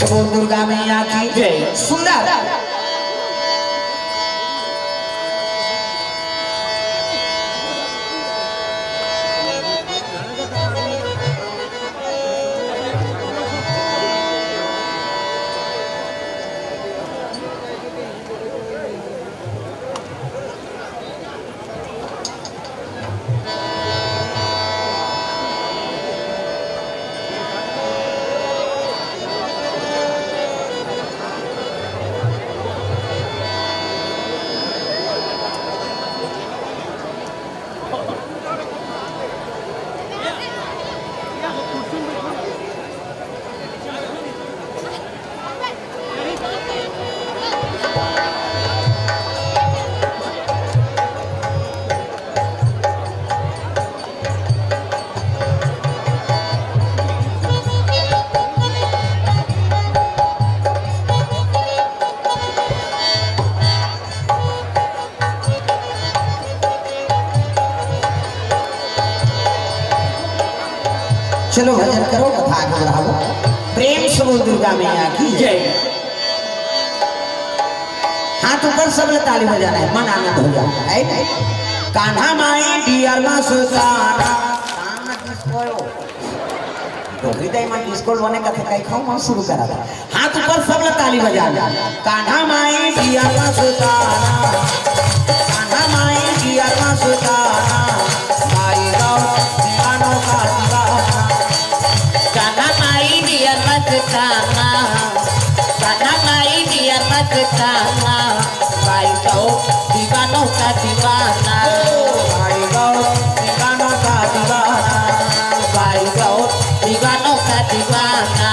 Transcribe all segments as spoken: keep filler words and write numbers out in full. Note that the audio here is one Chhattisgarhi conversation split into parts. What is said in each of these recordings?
बोल दुर्गा मैया की जय। सुंदर। चलो भजन करो, कथा आगे बढ़ाओ। प्रेम से बोल दुर्गा मैया की जय। हाथ ऊपर, सब लोग ताली बजाना है, मन आनंद हो जाता है, नहीं? कान्हा माई डियर मस्ताना। कान्हा डिस्को। डोकरी दाई मन डिस्को बने कथे कई खाऊ मन शुरू करा था। हाथ ऊपर, सब लोग ताली बजाना। कान्हा माई डियर मस्ताना। कान्हा माई डियर मस्ताना। माई गौ दीवानों का दीवाना। कान्हा माई डियर मस्ताना। कान्हा माई डियर मस्ताना। माई गौ दीवानों का दीवाना। माई गौ दीवानों का दीवाना। माई गौ दीवानों का दीवाना।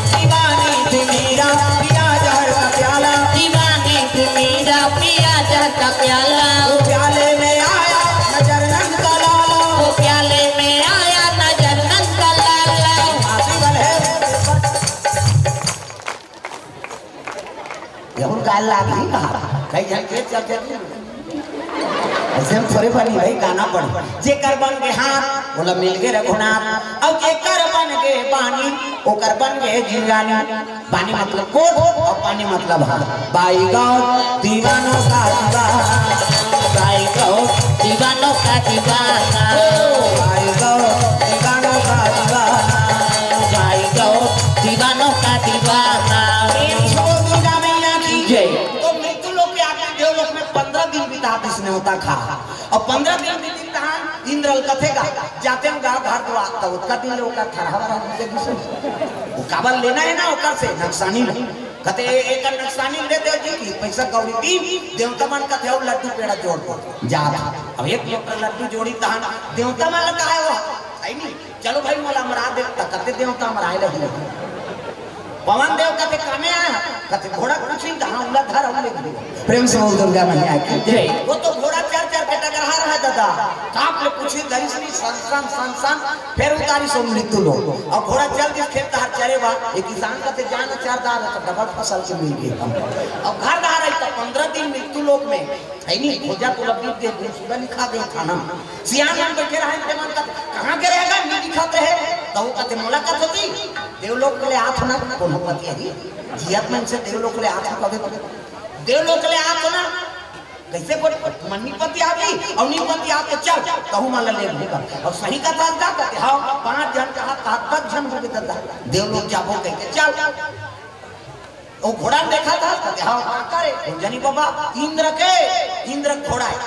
दीवानी थी मीरा, पिया जहर का प्याला। दीवानी थी मीरा, पिया जहर का प्याला। वो प्याले में आया नजर नंद का लाला। वो प्याले में आया नजर नंद का लाला। आशीर्वाद है। ये उनका अल्लाह नहीं कहा। कहीं जाके चल चल। ऐसे हम थोड़े बनी भाई, गाना पढ़। जेकर बन के हाथ, बोला मिल के रघुनाथ। अब जेकर बन के पानी, ओकर बन के जिंदगानी। पानी मतलब कोट और पानी मतलब हाथ। बाई गौ दीवानों का दीवाना। बाई गौ दीवानों का दीवाना। बाई गौ दीवानों का दीवाना। बाई गौ दीवानों का दीवाना। प्रेम से बोल दुर्गा मैया की जय। तो मृत्यु लोक के आगे देवलोक में पंद्रह दिन बिता इसने होता खा। और पंद्रह दिन बीतिन तहां इंद्र ल कथे गा, जातेंव गा घर दुआर, त ओतका दिन ले ओकर थरहा बरहा मिले दूसर। वो काबर लेना है ना ओकर से, नक्सानी ल। कथे, "ए-, एकर नक्सानी ल दे देव जी की, पैसा कौड़ी दी।" देवता मन कथे, "अउ लड्डू पेड़ा जोड़ दो।" जा, अब एक लोटा लड्डू जोड़ी तहां, देवता मन ल कहा है वो, है नहीं? "चलो भाई, मोला अमरा दे।" त कथे, "देवता अमराए लगी।" पवन देव कथे, "कामे आया?" कथे, "घोड़ा कुछ नहीं, जहां उला धर, उले घूम।" प्रेम से बोल दुर्गा मैया की जय। वो तो घोड़ा चर चर के टकरहा रहा दादा। कांप ले कुछ धरिस नी, सन सन सन सन, फिर उतारिस ओ मृत्यु लोक। और घोड़ा चल दिस खेत हर चरे बा, एक किसान कथे, "जान चार दार है तो डबल फसल के मिल गई हम।" और घर दार है तो पंद्रह दिन मृत्यु लोक में, है नहीं, खोजा तो लब्बी दे, गुमशुदा लिखा गया थाना। सियान मन बैठे रहे, ते मन का, "कहाँ के रहेगा, नहीं दिखाते हैं।" तो वो कहते, "मुलाकात होती, देवलोक ले आत ना, कोनो पति है, जियत मन से देवलोक ले आत ना, कभी देवलोक ले आत ना।" कैसे बोले, "मन नहीं पति आती, और नहीं पति आते, चल, कहूँ मन ले भूखा।" और सही कथा का कहते, "हाँ, पाँच जन कहा, कहा, दस जन हो गए दादा, देवलोक जाबो," कहते, "चल।" वो घोड़ा देखा था, कहते, "हाँ, काकर ए?" "जनी बाबा, इंद्र के, इंद्र के घोड़ा है।"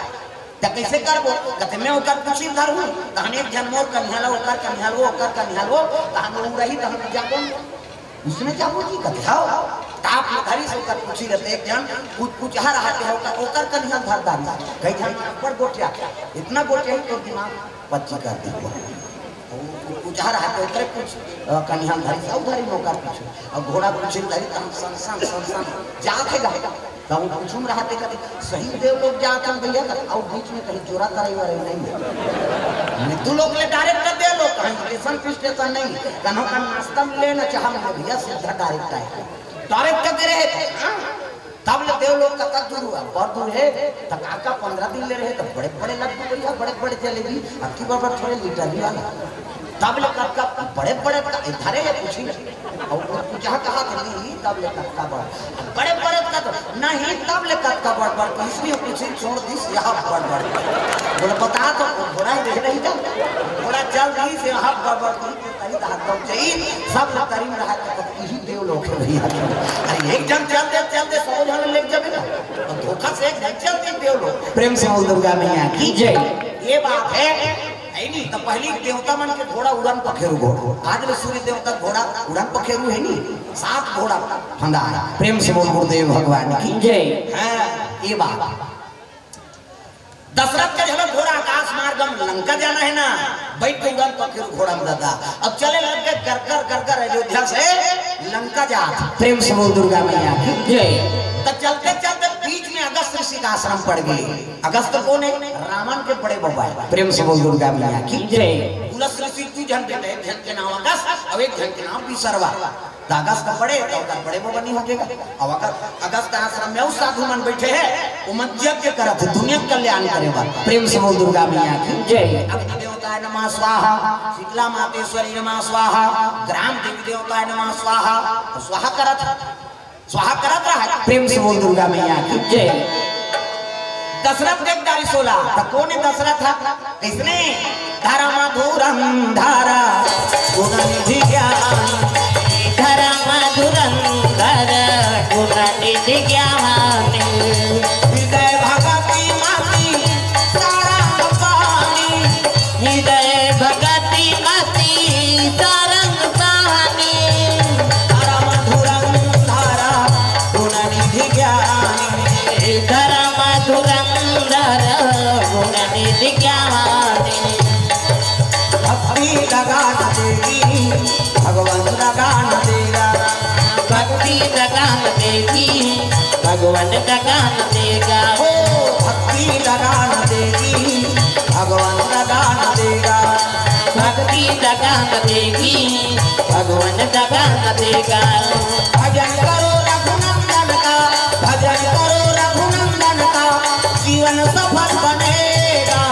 "त कैसे करबो?" कहते, "मैं ओकर कुछ धर हूँ, तहन एक जन मोर कनिहल, ओकर कनिहल, वो ओकर कनिहल, वो तहन वो रही, तहन जाबो।" उसने जाबो जी, कहते, "हाँ।" ताप में धरी से ओकर कुछ रहते, एक जन कुछ, कुछ हर हाथे ओकर, ओकर कनिहल धर दारी। कई जन बड़ गोटिया, इतना गोटिया ही तो दिमाग पच्ची कर दी। कुछ हर हाथे ओकरे कुछ, अ, कनिहल धरी से, उधर ही ओकर कुछ। अब घोड़ा कुछ धरी, तहन सन, सन, सन, सन, जात है गा। तब वो कुछ में रहते कहते, "सही देव लोग जात हैं भैया," कहते, "और बीच में कहीं जोरा तराई वाराई नहीं है। मृत्यु लोक ले direct कर दे लोग, कहीं स्टेशन पे स्टेशन नहीं, कन्हों का नाश्ता मिले ना चाह मिले भैया, सीधा direct आए, direct करके रहे थे।" हाँ। तब ले देव लोग कतक दूर हुआ, बहुत दूर है, तक आका पंद्रह दिन ले रहे, तो बड़े बड़े लड्डू भैया, बड़े बड़े जलेबी, अब की बार बार थोड़े लीटर ही वाला। तब ले कतका बड़े बड़े का इधरे ये पूछी। अउ कुछ कहा कहा तो नहीं, तब ले कतका बड़ बड़े बड़े का तो नहीं, तब ले कतका बड़ बड़ तो इसलिए पूछी, छोड़ दिस यहाँ बड़ बड़। बोला बता तो घोड़ा ही देख रही था, घोड़ा चल रही से यहाँ बड़ बड़ की तरी तो हाथ दम चाहिए, सब लोग तरी में रहा तो यही देव लोग है भैया। अरे एक जन चल दे, चल दे, सौ जन ले जावे ना, और धोखा से एक जन चल दे देव लोग। प्रेम से बोल दुर्गा मैया की जय। ये बात है। है नी, तो पहली देवता मन के घोड़ा उड़न पखेरु घोड़ा। आज ले सूर्य देवता घोड़ा उड़न पखेरु है नी, सात घोड़ा फंदा है। प्रेम से बोल गुरुदेव भगवान की जय। हाँ, ये बात। दशरथ के झलक घोड़ा आकाश मार्ग में लंका जाना है ना, बैठ के उड़न पखेरु घोड़ा में दादा। अब चले लग गए गरगर गरगर अयोध्या से लंका जात। प्रेम से बोल दुर्गा मैया की जय। तो चलते चलते बीच में अगस्त ऋषि का आश्रम पड़ गए। अगस्त कौन है? रावण के बड़े बाबा है। प्रेम से बोल दुर्गा मैया की जय। तुलस ऋषि दू झन बेटे, एक झन के नाम अगस्त और एक झन के नाम विसर्वा। तो अगस्त बड़े तो ओकर बड़े बाबा नहीं होगेगा। अब अगर अगस्त आश्रम में अउ साधु मन बैठे हैं, वो मन यज्ञ करत है दुनिया के कल्याण करे बर। प्रेम से बोल दुर्गा मैया की जय। अग्नि देवताय नमः स्वाहा, शीतला मातेश्वरी नमः स्वाहा, ग्राम देवी देवताय नमः स्वाहा। तो स्वाहा करत है। स्वाहा करत रहा है। प्रेम से बोल दुर्गा मैया की जय। दशरथ देख डारी सोला, तो कौन है दशरथ है? किसने? धर्म धुरंधर गुण निधि ज्ञान। धर्म धुरंधर गुण निधि ज्ञान। हृदय भगति मति सारंग पानी। हृदय भगति मति सारंग पानी। धर्म धुरंधर गुण निधि ज्ञानी। धर्म धुरंधर गुण निधि ज्ञानी। भक्ति लगान देगी, भगवान लगान देगा। भक्ति लगान देगी, भगवान लगान देगा। ओ भक्ति लगान देगी, भगवान लगान देगा। भक्ति लगान देगी, भगवान लगान देगा। भजन करो रघुनंदन का, भजन करो रघुनंदन का, जीवन सफल बनेगा।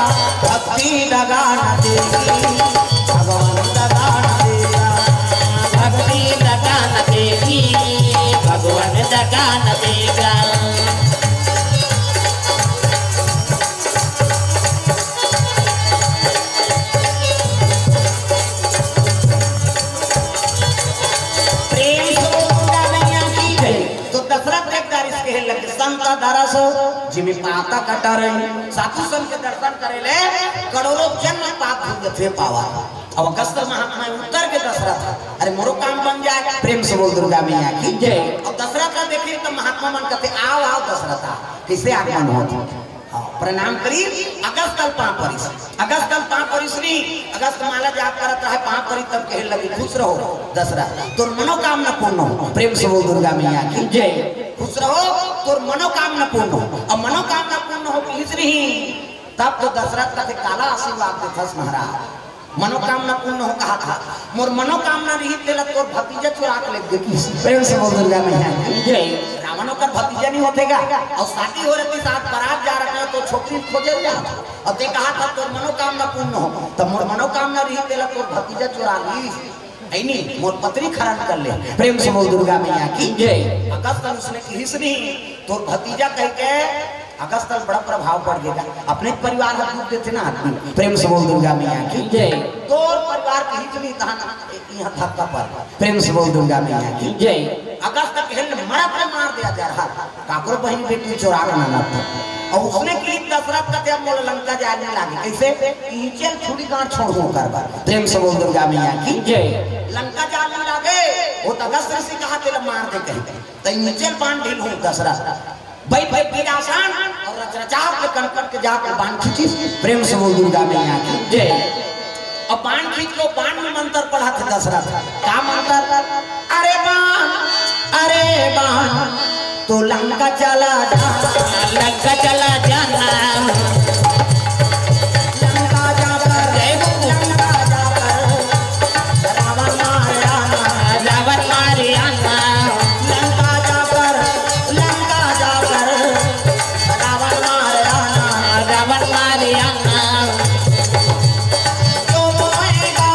भक्ति लगान देगी, भगवान लगान देगा। भक्ति लगान देगी, भगवान लगान देगा। प्रेम से बोल दुर्गा मैया की जय। तो दशरथ एक दारिस कहे लगे, संत दरस जिमि पातक टरइ। साधु संत के दर्शन करे ले करोड़ों जन्म पाप धुल जथे पावा। अब अगस्त महात्मा उतर के दशरथ, अरे मोरो काम बन जाए। प्रेम से बोल दुर्गा मैया की जय। अब दशरथ ला देखे तो महात्मा मन कहते, आओ आओ दशरथ आओ, कैसे आगमन होत? हाँ, प्रणाम करी। अगस्त ल पाँव परिस, अगस्त ल पाँव परिस नी, अगस्त माला जाप करत रहे, पाँव परिस तब कहे लगी, खुश रहो दशरथ, तोर मनोकामना पूर्ण हो। प्रेम से बोल दुर्गा मैया की जय। खुश रहो, तोर मनोकामना पूर्ण हो। अब मनोकामना पूर्ण हो किहिस नहीं, तब तो दशरथ कथे काला आशीर्वाद देथस महाराज। मनोकामना पूर्ण हो कहा था, मोर मनोकामना रही तेला तोर भतीजा चुरा के ले गे किहिस। प्रेम से बोल दुर्गा मैया की जय। रावण ओकर भतीजा नहीं होथे गा, और शादी हो रही साथ बारात जा रहे हो तो छोकरी खोजे जा, और ते कहा था तोर मनोकामना पूर्ण हो, तब मोर मनोकामना रही तेला तोर भतीजा चुरा ली, ऐनी मोर पत्नी हरण कर ले। प्रेम से बोल दुर्गा मैया की जय। अगस्त उसने किहिस नहीं, तोर भतीजा कह के अगस्त ल बड़ा प्रभाव पड़ गया। अपने परिवार ह दुख देथे ना आदमी। प्रेम से बोल दुर्गा मैया की जय। तोर परिवार के हित नहीं तहन यहाँ धक्का पर। प्रेम से बोल दुर्गा मैया की जय। अगस्त के हिल मरत में मार दिया जा रहा, काकरो बहन बेटी चोरा के ना लाता। और उसने की दशरथ का त्याग मोल लंका जाने लागे। कैसे? ईचल छुरी गांठ छोड़ हो कर बार। प्रेम से बोल दुर्गा मैया की जय। लंका जाने लागे, वो तो अगस्त ऋषि कहा तेला मार दे कहीं। तो ईचल बांध ढील हो दशरथ। बैठ के पीरासन और रचरचाव के कनपट के जाके बाण खींचिस। प्रेम से बोल दुर्गा मैया की जय। अब बाण खींच लो, बाण में मंत्र पढ़ा थे दशरथ। का मंत्र? अरे बाण, अरे बाण, तो लंका चला जा, लंका चला जाना। लंका जाकर, जय हो। लंका जाकर रावण मार आना। रावण मार आना। लंका जाकर, लंका जाकर रावण मार आना। रावण मार आना। जो बोलेगा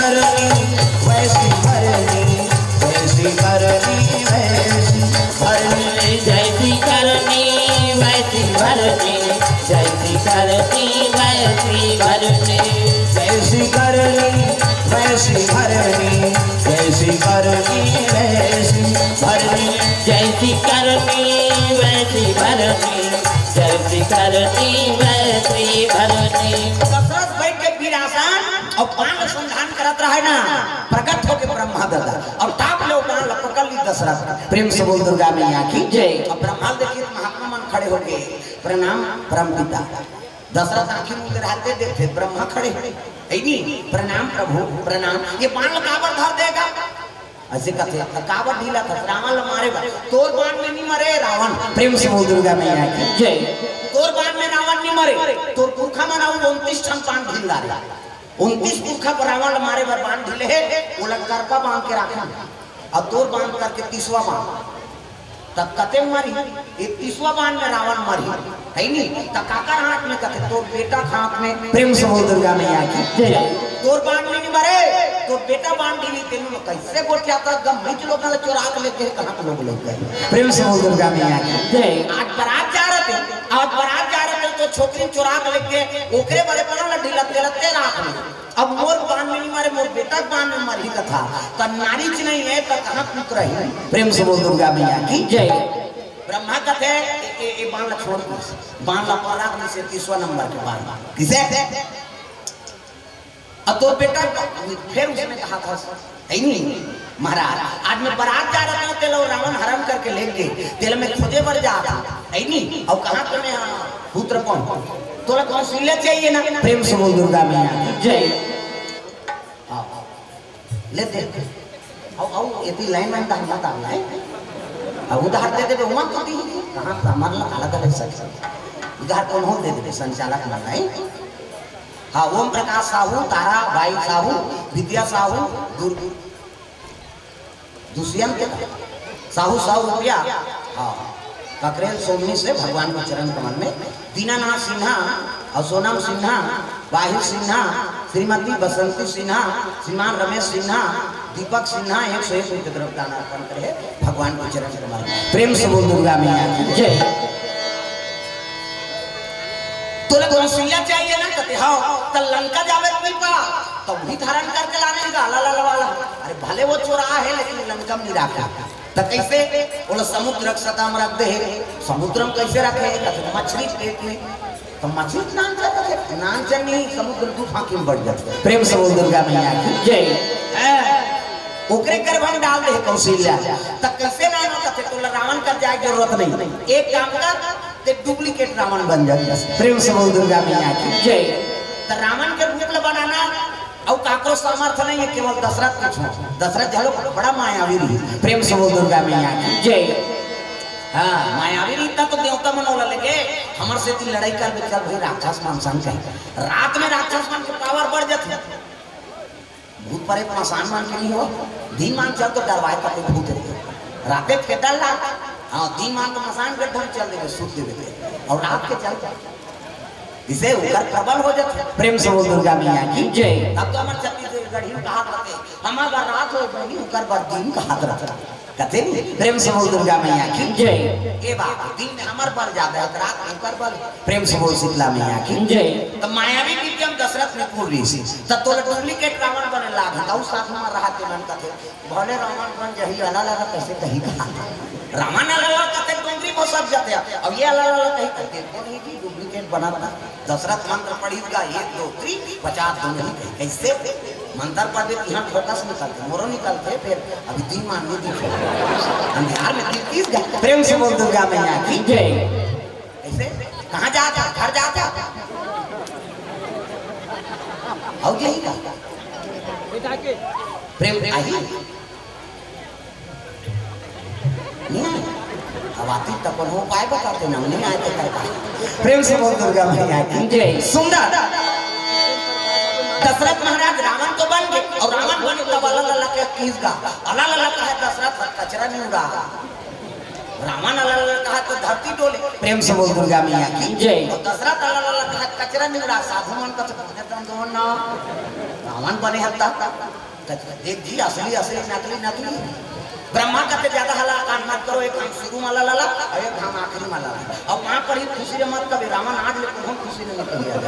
करनी वैसी भरनी, वैसी करनी वैसी भरनी। जैसी करनी वैसी भरनी, जैसी करनी वैसी भरनी। जैसी करनी वैसी भरनी, जैसी करनी वैसी भरनी। जैसी करनी वैसी भरनी, जैसी करनी वैसी भरनी। दशरथ बैठ के वीरासन अउ बाण संधान करत रहे ना, प्रकट होके ब्रह्मा दादा अउ ताप ले ओ बाण ल पकड़ ली दशरथ। प्रेम से बोल दुर्गा मैया की जय। अब ब्रह्मा ल देखिए महात्मा मन खड़े होके, प्रणाम परम पिता। दशरथ आंखी मूंद रहते देखते ब्रह्मा खड़े हे, "हे जी, प्रणाम प्रभु, प्रणाम। ये बाण ल काबर धर देगा?" अइसे कथे, "काबर ढीला था, रावण ल मारे बर।" "तोर बाण में नी मरे रावण।" प्रेम से बोल दुर्गा मैया की जय। "तोर बाण में रावण नी मरे, तोर पुरखा मन अउ उनतीस ठन बाण ढील डारे।" उनतीस पुरखा बर रावण ल मारे बर बाण ढीले हे, ओला करपा बांध के राखे। अब तोर बांध करके तीसवा बांध, त कते मरही? ये तीसवा बांध में रावण मरही, हे नी? त काकर हाथ में कथे? तोर बेटा के हाथ में। प्रेम से बोल दुर्गा मैया की जय। तोर बांध में नी मरे, तोर बेटा बांध ढीली, तेनू में कइसे गोठियाथे? गम्मईच लोगन ल चोरा के लेगे, कहां के लोग लेगे? प्रेम से बोल दुर्गा मैया की जय। आज बरात जा रहे थे, आज बरात जा रहे थे, तो छोकरी चोरा के लेगे, ओकरे बड़े पकड़ ल ढीला, तेला तेरा हाथ में। अब मोर बांध में नी मरे, मोर बेटा के बांध में मरही कथा, त नारीच नहीं हे, त कहां पूत रही? प्रेम से बोल दुर्गा मैया की जय। ब्रह्मा कथे, "ए, ए, ए बांध ल छोड़ दे, बांध ल पराग में से तीसवा नंबर के बांध।" किसे? अब तोर बेटा, फेर उसने कहा था, "हे नी, महाराज, आज मैं बरात जा रहा था, तेला रावण हरण करके लेगे, तेला मैं खोजे बर जा रहा, हे नी, अउ कहां तूने, हां, पुत्र कौन? तोला कौशल्या चाहिए ना?" प्रेम से बोल दुर्गा मैया की जय। हां, ले दे। अउ, अउ, एती लाइन में दान मत आना हे। अउ उधार दे देबे, उमा तो दी। कहां सामान ला काला दे सक। उधार तो हो दे देबे, संचालक मन नहीं। हां, ओम प्रकाश साहू, तारा बाई साहू, विद्या साहू, दुर-, दुष्यंत साहू, सौ रुपया। हां, ककरेल सोमनी से भगवान के चरण कमल में। दीनानाथ सिन्हा अउ सोनम सिन्हा, बाहिर सिन्हा, श्रीमती बसंती सिन्हा, श्रीमान रमेश सिन्हा, दीपक सिन्हा एक सौ एक रुपये द्रव्य दान अर्पण करे हे भगवान के चरण कमल में। प्रेम से बोल दुर्गा मैया की जय। तोला कौशल्या चाहिए ना, कथे, "हां, त लंका जावे तो नहीं पा, त वही धारण करके लाने का, ला, ला, ला, ला।" अरे, भले वो चोरा हे, लेकिन लंका में नहीं रखा। त कइसे? ओला समुद्र के सतह में रख दे हे। समुद्र में कइसे रखे? कथे, "मछली पेट में।" त मछली नान चल रखे, नान चल नहीं, समुद्र दू फांकी में बढ़ जाथे। प्रेम से बोल दुर्गा मैया की जय। हां, ओकरे गर्भ में डाल दे हे कौशल्या। त कइसे नान हो? कथे, "तोला रावण कर जाए के जरूरत नहीं, एक काम कर, ते duplicate रावण बन जाए।" प्रेम से बोल दुर्गा मैया की जय। त रावण के रूप ल बनाना अउ काकरो सामर्थ्य नहीं हे, केवल दशरथ के छो। दशरथ घलो बड़ा मायावी रहिस। प्रेम से बोल दुर्गा मैया की जय। हां, मायावी रहिस त देवता मन ओला लेगे, हमर सेती लड़ाई करबे, चल भाई राक्षस मन संग कहे। रात में राक्षस मन के power बढ़ जाथे। भूत प्रेत मसान मन के नहीं हो, दिन मान चल तो डरवाए का कोई भूत हे। राते के डर ला, हां, दिन मान तो मसान के ढंग चल देबे, सुत देबे। अउ रात के चल, इसे उकर प्रबल हो जाथे। प्रेम से बोल दुर्गा मैया की जय। तब तो हमर छत्तीसगढ़ी में कहात रथे, "हमर बर रात हो बहिनी, उकर बर दिन" कहात रथे। कथे नहीं? प्रेम से बोल दुर्गा मैया की जय। ए बाबा, दिन में हमर बल जादा हे, रात में उकर बल। प्रेम से बोल शीतला मैया की जय। त मायावी विद्या में दशरथ निपुण रहिस, त तोला duplicate रावण बने लाग, त अउ साधु मन रहा के मन कथे, "भले रावण बन जही, अला लगा कइसे कही कहा।" रावण अला लगा कथे, डोंगरी में सब जाथे, अब ये अला लगा कही कथे, "कोन ही जी duplicate बना था।" दशरथ मंत्र पढ़िस गा, एक, दो, तीन, पचास, दो नहीं कही, कइसे? मंत्र पढ़बे तिहां focus निकलथे, मोरो निकलथे, फेर अभी दिन मान नहीं दिखे। अंधियार में दिखतीस गा। प्रेम से बोल दुर्गा मैया की जय। कइसे? कहां जात हे? घर जात हे? अउ यही का? प्रेम आही? नहीं आए। अब आती तब कोनो उपाय बताते ना, नहीं आए तो काय बात। प्रेम से बोल दुर्गा मैया की जय। सुंदर। दशरथ महाराज रावण तो बन गे अउ रावण बने तब अला लगा के किहिस गा, "अला लगा कहे दशरथ, कचरा नहीं उड़ा।" रावण अला लगा कहे तो धरती डोले। प्रेम से बोल दुर्गा मैया की जय। अउ दशरथ अला लगा कहे कचरा नहीं उड़ा, साधु मन कथे, "तम दोनों ना।" रावण बने हत्ता। देख जी, असली असली, नकली नकली। ब्रह्मा कथे, "ज्यादा हला कांड मत करो, एक घाम शुरू में ला ला, और एक घाम आखिरी में ला ला।" और पाँव पर ही खुशी रे मत कबे, रावण आज ले कोनो खुशी नहीं कबे।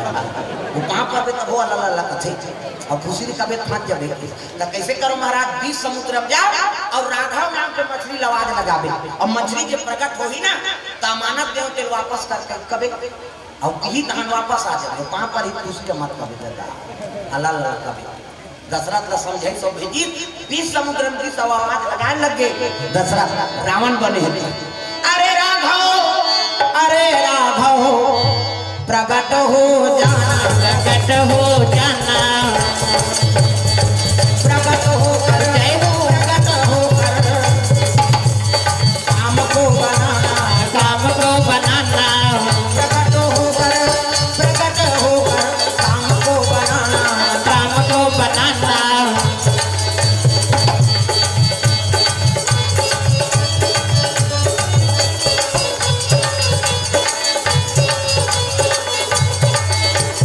वो पाँव पर भी तब वो ला ला कथे, और खुशी रे कबे फांस जबे। तो कैसे करो महाराज, बीच समुद्र में जाओ और राघव नाम के मछली लवाज लगाबे, और मछली जे प्रकट होही ना, तो अमानत देव तेल वापस कर कबे। अउ तिही तहन वापस आ जाबे, पाँव पर ही खुशी के मत कबे दादा, हलाल ला कबे। दशरथ ला समझाई सब भेजी, बीच समुद्र में बीच आवाज लगाए लग गए। दशरथ रावण बने हे। अरे राघव, अरे राघव, प्रकट हो जाना, प्रकट हो जाना, प्रकट होकर, जय हो, प्रकट होकर काम को बनाना, काम को बनाना, प्रकट होकर, प्रकट होकर काम को बनाना, काम को बनाना।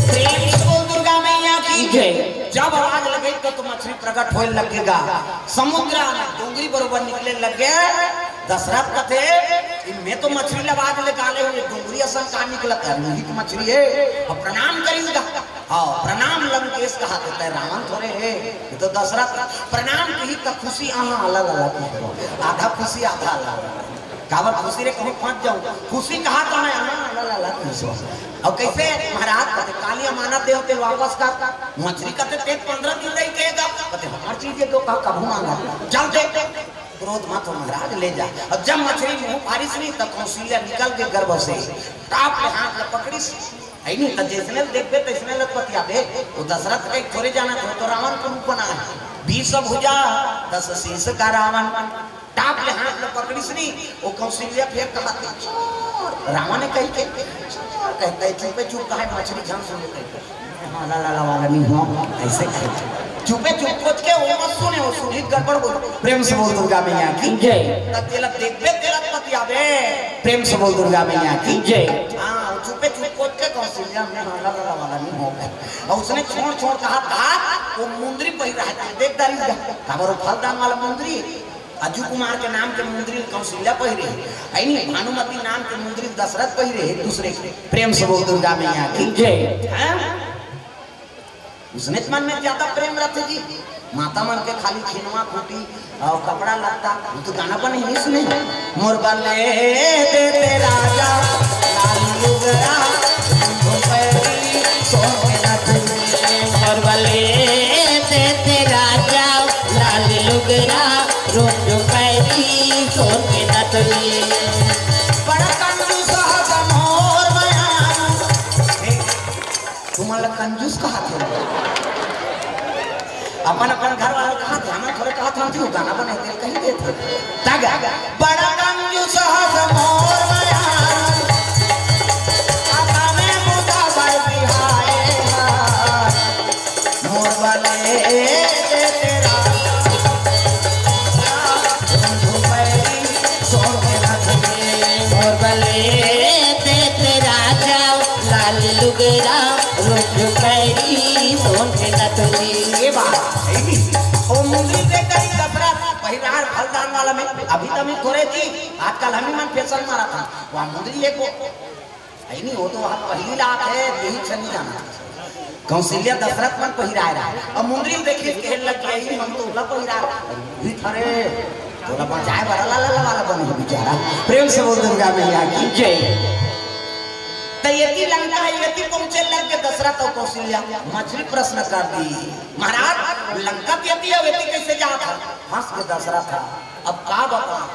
प्रेम से बोल दुर्गा मैया की जय। जब आवाज लगे तो, तो मछली प्रकट होए लगेगा। समुद्र में डोंगरी बरोबर निकले लग गए। दशरथ कथे, "इनमें तो मछली लवाज ले गाले हुए, डोंगरी असन का निकलत है, लोहित मछली है।" और प्रणाम करेगा। हाँ, प्रणाम लंकेश कहा देता है, रावण थोड़े है, ये तो दशरथ। प्रणाम कही तो खुशी, हाँ, अलग अलग की करो, आधा खुशी आधा अलग। काबर खुशी रे कहूँ फंस जाऊँ, खुशी कहा तो मैं, हाँ, अलग अलग खुश हूँ। और कैसे महाराज कहते, "काली अमानत देव तेल वापस कर।" मछली कहते, "ते पंद्रह दिन रही के गा।" कहते, "हमार चीज ये तो कहा कभू मांगा, चल दे।" क्रोध मत हो महाराज, ले जा। और जब मछली मुंह फारिस नहीं, तब कौशल्या निकल के गर्भ से टाप के हाथ में पकड़िस, है नहीं, तो जैसने देखबे तैसने लग पतियाबे। वो दशरथ के थोड़े जाना था, तो रावण के रूप बना है, बीस भुजा दस शीश का रावण। टाप ले हाथ में पकड़िस नहीं, वो कौशल्या फिर कहा, "चोर।" रावण ने कही के, "चोर," कहता है, चुपे चुप कहा है, मछली झन सुने कहते। हाँ, ला, ला, ला, वाला नहीं हो, ऐसे कहे। चुपे चुप कोच के वो मत सुने, वो सुनी गड़बड़ बोल। प्रेम से बोल दुर्गा मैया की जय। तब तेला देखबे, तेला पतियाबे। प्रेम से बोल दुर्गा मैया की जय। हाँ, चुपे चुप कोच के कौशल्या में हाँ, ला, ला, ला, वाला नहीं हो गए। और उसने छोड़, छोड़ कहा, कहा, वो मुंदरी पहिरा है, देख दारी जा। काबर वो फलदान वाला मुंदरी, अजू कुमार के नाम के मुंदरी कौशल्या पहिरे हे, है नी? भानुमति नाम के मुंदरी दशरथ पहिरे हे, एक दूसरे के। प्रेम से बोल दुर्गा मैया की जय। हैं? उसने मन में ज्यादा प्रेम रथे जी। माता मन के खाली खिनवा खूटी और कपड़ा लत्ता, वो तो गाना बने ही नहीं सुने। मोर बले दे ते राजा लाल लुगरा, पैरी सोने नथुनी। मोर बले दे ते राजा लाल लुगरा, रोज पैरी सोने नथुनी। बड़ा कंजूस हस मोर मयारू। तुमन ला कंजूस कहा थे, अपन अपन घर वाला कहा थे, हमन थोड़े कहा था, गाना बने तेल कहीं दे थे। तग बड़ा कंजूस हस मोर मयारू, आता में मुदा बाई बिहाए। मोर बले दे ते राजा, मोर बले दे ते राजा, लाल लुगरा, रोज पैरी सोन के नथुनी। ये बात है नी। ओ मुंदरी दे करी दशरथ, पहिरार फलदान वाला में, अभी तमी थोड़े थी, आजकल हम ही मन फैशन मारा था, वहाँ मुंदरी एक वो है नी, वो तो वहाँ पहिली लात है, यही छनी जाना। कौशल्या दशरथ मन पहिराए रहा। अब मुंदरी में देखिस के लग गया, "ई मन तो ओला पहिरा रहा।" भी थरे, तोला बचाए वाला ला, ला, ला वाला बने हो बेचारा। प्रेम से बोल दुर्गा मैया की जय। तो यदि लंका है, यदि पहुंचे लग के दशरथ और कौशल्या, मछली प्रश्न कर दी, "महाराज, लंका के यदि अब यदि कैसे जात है?" हंस के दशरथ था, "अब का बता?"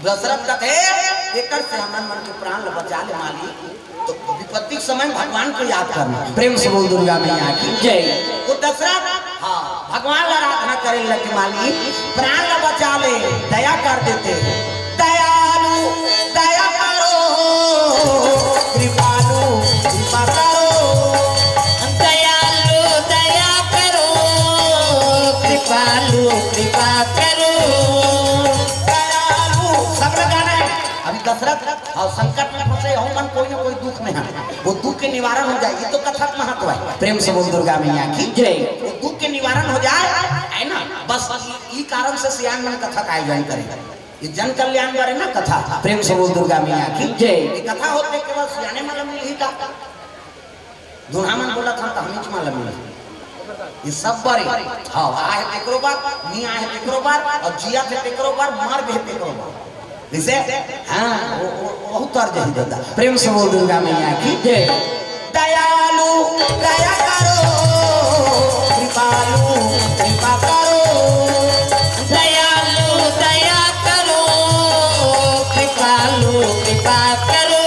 दशरथ कथे, "एकर से हमन मन के प्राण ल बचा ले मालिक।" तो विपत्ति के समय भगवान को याद करना। प्रेम से बोल दुर्गा मैया की जय। वो दशरथ, हाँ, भगवान ल आराधना करे लगे, "मालिक, प्राण ल बचा ले, दया कर देते।" दयालु, दया करो, कृपालु, कृपा करो। दयालु, दया करो, कृपालु, कृपा करो। दयालु, सब लोग गाना है। अभी दशरथ और संकट में फंसे हो मन, कोई ना कोई दुख में है, वो दुख के निवारण हो जाए, ये तो कथा का महत्व है। प्रेम से बोल दुर्गा मैया की जय। वो दुख के निवारण हो जाए, है ना? बस ई, ई कारण से सियान मन कथा का आयोजन करे। ये जन कल्याण बारे ना कथा। प्रेम से बोल दुर्गा मैया की जय। ये कथा होते केवल सियाने मन ला मिलही का? दूनहा मन बोलत हन त हमीच मन ला मिलही। ये सब बारे, हाँ, आहे तेकरो बर, नी आहे तेकरो बर, अउ जियत हे तेकरो बर, मर गे तेकरो बर। जैसे, हाँ, वो, वो, बहुत तर्ज है दादा। प्रेम से बोल दुर्गा मैया की जय। दयालु दया करो, कृपालु कृपा करो। दयालु दया करो, कृपालु कृपा करो।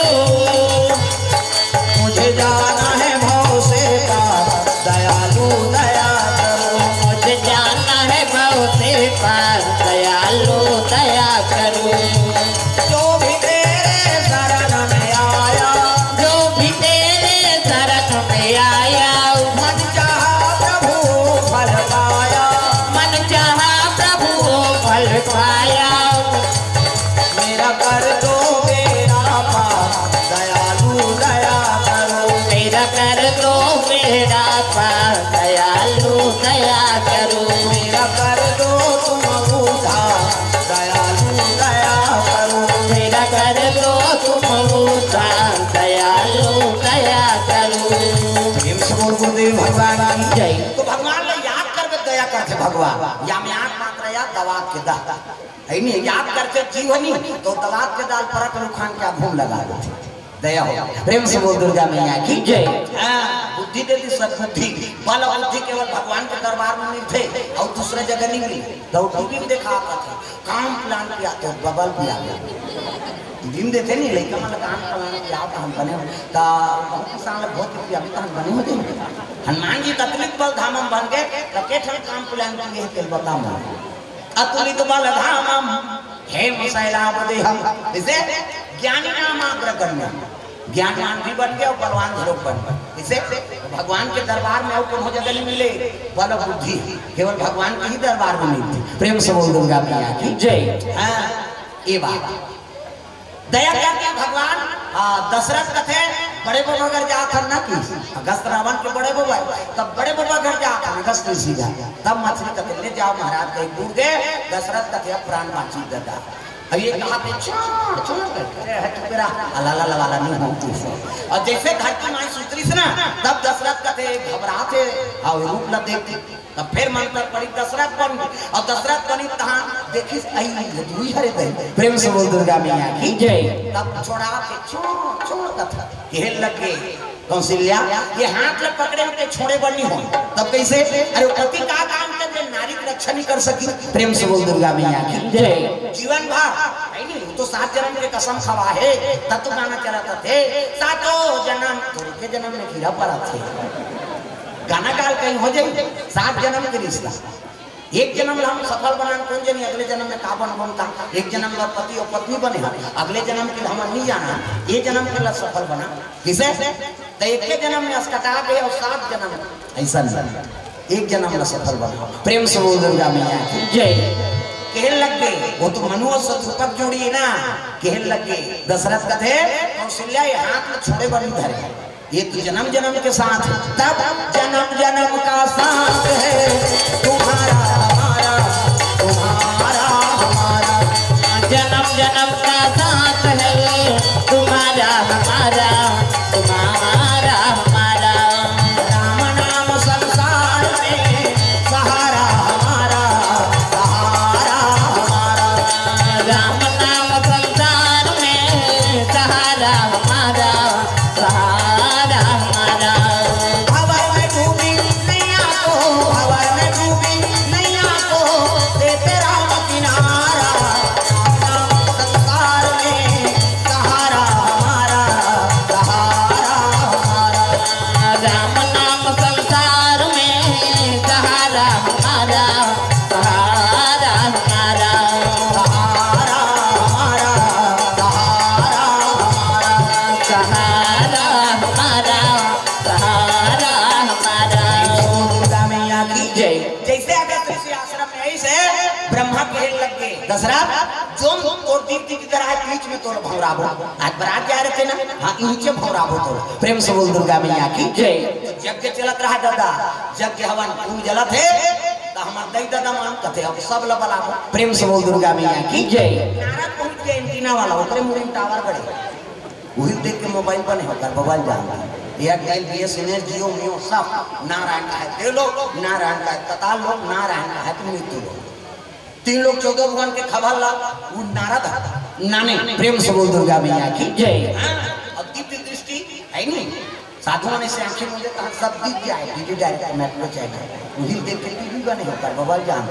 मुझे जाना है भव से पार, दयालु दया करो। मुझे जाना है भव से पार, दयालु दया करो। जो भी तेरे शरण में आया, जो भी तेरे शरण में आया, मन चाहा प्रभु फल पाया। मन चाहा प्रभु फल पाया। मेरा कर दो बेड़ा पार, दयालु दया करो। मेरा कर दो बेड़ा पार, दयालु दया करो। मेरा कर दो तुम उद्धार, दयालु दया करो। मेरा कर दो तुम उद्धार, दयालु दया करो। प्रेम से बोल गुरुदेव भगवान की जय। तो भगवान ला याद करके दया करथे भगवान। या में आंख मात्र या दवा के दा। है नहीं, याद करके जीव नहीं, तो दवा के दाल परत रुखान क्या घूम लगा देथे। दया हो। प्रेम से बोल दुर्गा मैया की जय। हाँ, बुद्धि दे दी सद्बुद्धि। बल बुद्धि केवल भगवान के दरबार में मिलथे अउ दूसरा जगह नहीं मिले। तो टीवी में देखा आथे, काम प्लान किया तो बबल भी आ गया। टीवी में देखे नहीं, लइका मन काम प्लान किया तो हम बने हो। तो बहुत किसान लोग बहुत रुपया भी तो हम बने हो जाएंगे। हनुमान जी कतलिक बल धाम हम बन गए, तो के ठन काम प्लान किए तेल बता मन। अतुलित बल धामम हेम शैलाभ देहम। जैसे ज्ञानी नाम अग्रगण्य, ज्ञानवान भी बन गया और बलवान घरों बन गया। जैसे भगवान के दरबार में और कोनो जगह नहीं मिले बल बुद्धि, केवल भगवान के ही दरबार में मिलती। प्रेम से बोल दुर्गा मैया की जय। हाँ, ये बात दया करके भगवान, आ, दशरथ कथे, बड़े बबा घर जात हन ना कि अगस्त रावण के बड़े बबा, तब बड़े बबा घर जात हन, अगस्त ऋषि घर। तब मंत्री कथे, ले जाओ महाराज, कहीं दूर गए, दशरथ कथे, अब प्राण बांची दादा। अब ये कहा थे, चोर, चोर करके, अरे है चुप रहा, अलाला लवाला नहीं हो तू सो। और जैसे धरती माई सुतरी से ना, तब दशरथ कथे, घबरा थे, हाँ, रूप ला देख के तब फिर मंत्र पढ़ी, दशरथ बन, और दशरथ बनी तहाँ देखिस, आई, ये दुई हरे दे। प्रेम से बोल दुर्गा मैया की जय। तब छोड़ा के छोड़, छोड़ कथा, कहे लगे, कौशल्या, ये हाथ ला पकड़े होते छोड़े बनी हो। तब कैसे? अरे पति का काम कर, जो नारी की रक्षा नहीं कर सकी। प्रेम से बोल दुर्गा मैया की जय। जीवन भर, नहीं, नहीं, वो तो सात जन्म के कसम खवा है, तब तो गाना चला था थे, सातों जन्म, तो के जन्म में गिरा पड़ा थे। गाना काल कहीं हो जाई, सात जन्म के रिश्ता। एक जन्म ला हम सफल बनान, कोन जनी अगले जन्म में का बनबो का। एक जन्म ला पति और पत्नी बने हन, अगले जन्म के हमन नहीं जाना, ये जन्म के ला सफल बना। किसे? तो एक के जन्म में असकटा गए और सात जन्म ऐसा नहीं, एक जन्म ला सफल बना। प्रेम से बोल दुर्गा मैया की जय। कहन लग गए, वो तो मनु और शत्रुपद जोड़ी है ना, कहन लग गए दशरथ कथे, कौशल्या ये हाथ में छोड़े बनी धरे। ये तो जन्म जन्म के साथ है। तब जन्म जन्म का साथ है तुम्हारा हमारा, तुम्हारा हमारा। जन्म जन्म का साथ है तुम्हारा हमारा, तुम्हारा हमारा। राम नाम संसार में सहारा हमारा, सहारा हमारा। राम नाम संसार में सहारा हमारा, सहारा हमारा। भंवर में डूबी नैया को, भंवर में डूबी कहे लग गे, "दशरथ, जोन तोर दीदी की तरह है, बीच में तोर भौराबो।" आज बरात जा रहे थे ना, हाँ, इनके भौराबो तोर। प्रेम से बोल दुर्गा मैया की जय। तो यज्ञ चलत रहा दादा, यज्ञ हवन फूल जलत हे, तो हमार दई दादा मान कथे, "अब सब ल बलाबो।" प्रेम से बोल दुर्गा मैया की जय। नारद पहुंच गए एंटीना वाला, ओकरे मुड़ी में टावर गड़े। वही देख के मोबाइल बने होकर मोबाइल जान। एयरटेल, बीएसएनएल, जियो, मियो सब नारायण का है, दे लो, नारायण का है, कताल लो, नारायण का है, तुम मृत्यु लो। तीन लोग चौदह भगवान के खबर ला, वो नारद है, नाने। प्रेम से बोल दुर्गा मैया की जय। हाँ, और दिव्य दृष्टि है नहीं, साधु मन से आंखें मूंदे तो सब दिख जाए, डीडी डायरेक्ट मैट में चैनल, वही देख के टीवी बने होकर मोबाइल जान।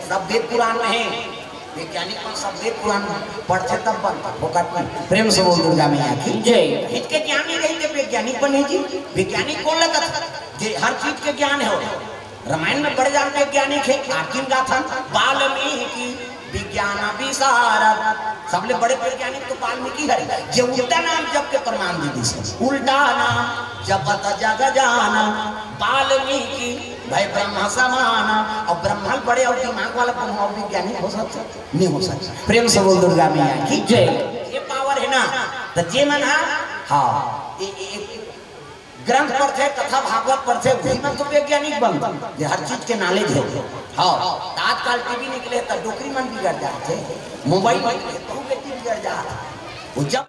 सब वेद पुराण में है, वैज्ञानिक मन सब वेद पुराण पढ़थे तब बनथे, फोकट में। प्रेम से बोल दुर्गा मैया की जय। हित के ज्ञान नहीं रही तो वैज्ञानिक बने जी। वैज्ञानिक कौन लगत जे हर चीज के ज्ञान है? रामायण में बड़े जान के वैज्ञानिक है, आकिम गाथन, वाल्मीकि विज्ञान विशारद। सबले बड़े वैज्ञानिक तो वाल्मीकि हरे, जे उल्टा नाम जप के प्रमाण दे दिस। उल्टा नाम जपत जग जान, वाल्मीकि भय ब्रह्म समान। और ब्रह्मा बड़े और दिमाग वाला ब्रह्मा और वैज्ञानिक हो सकता? नहीं हो सकता। प्रेम से बोल दुर्गा मैया की जय। ये पावर है ना, तो जे मन हा, हाँ, ए, ए, ए, ग्रंथ पढ़थे, कथा भागवत पढ़थे, वही मन तो वैज्ञानिक बनथे, जे हर चीज के नॉलेज हो। हाँ, तो आजकल टीवी निकले तो डोकरी मन बिगड़ जाथे, मोबाइल निकले तो बेटी बिगड़ जाथे। वो जब